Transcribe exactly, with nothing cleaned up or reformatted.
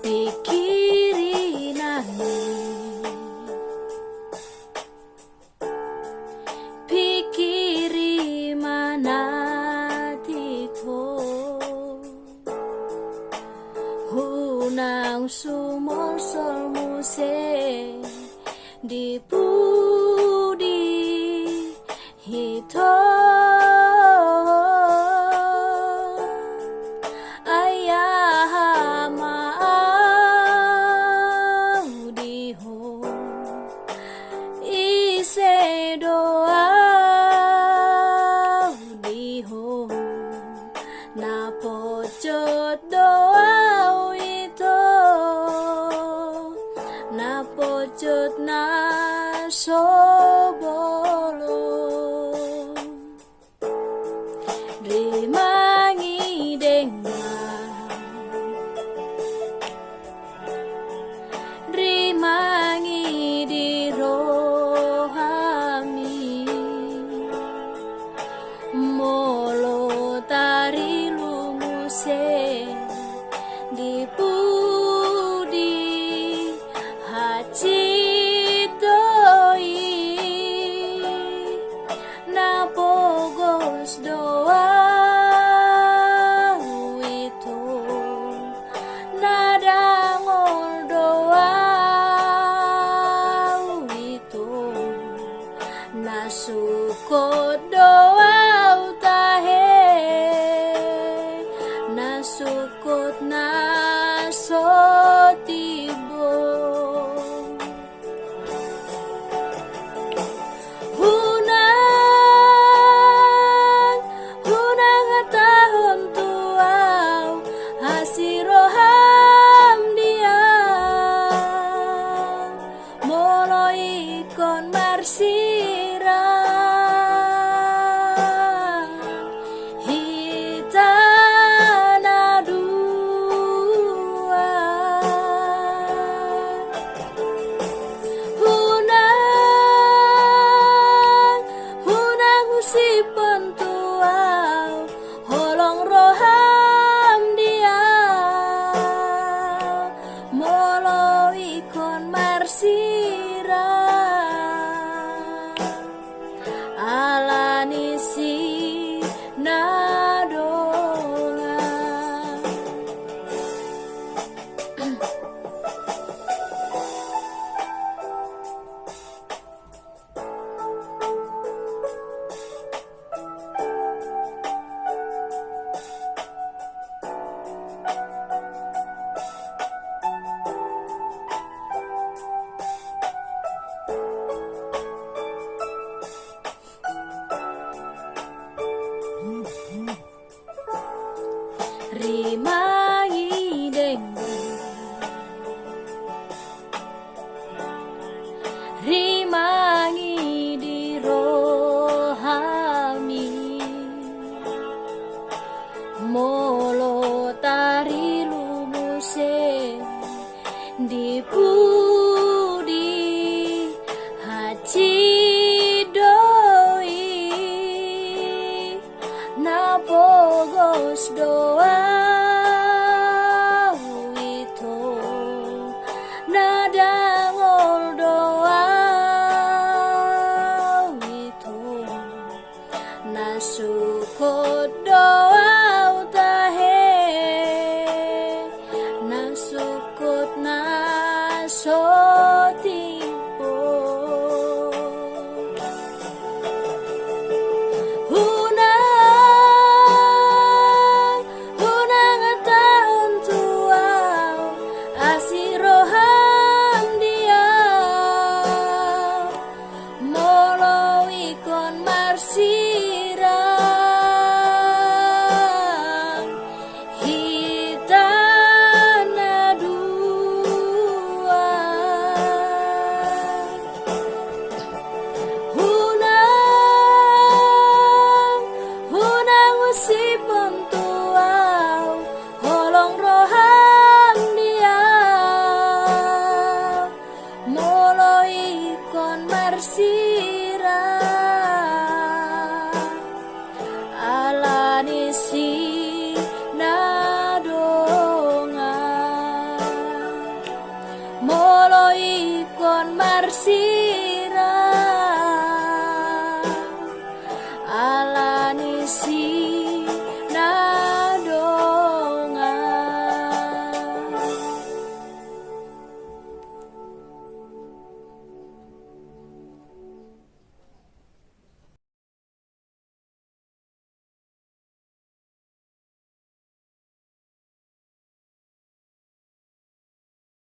Pikiri nai, pikiri ma na tito. Unang sumolsol muse di pudi ito. Ai aha ma au di ho, ise do au di ho. Na pojot do au ito, na pojot na so bolon. Rimangi denga, rimangi di rohami. Molo tarilu muse di pudi hansit do i, na pogos do au ito, na dangol do au ito. Na sungkot do au tahe, na sungkot na so timbo. Unang, unang hatahon tu au asi roham di au. Molo ingkon marsirang hita na dua, unang, unang husiphon tu au holong roham di au. Molo ingkon marsirang ala ni si na dongan. Rimangi denggan, rimangi di rohami. Molo tarilu muse di pudi hansit do i, na pogos do au ito, na dangol do au ito. Na sungkot do au tahe, na sungkot na so timbo. Unang, unang hatahon tu au asi roham di au. Molo ingkon marsirang hita na dua, unang, unang husiphon tu au holong roham di au. Molo ingkon marsirang on marsi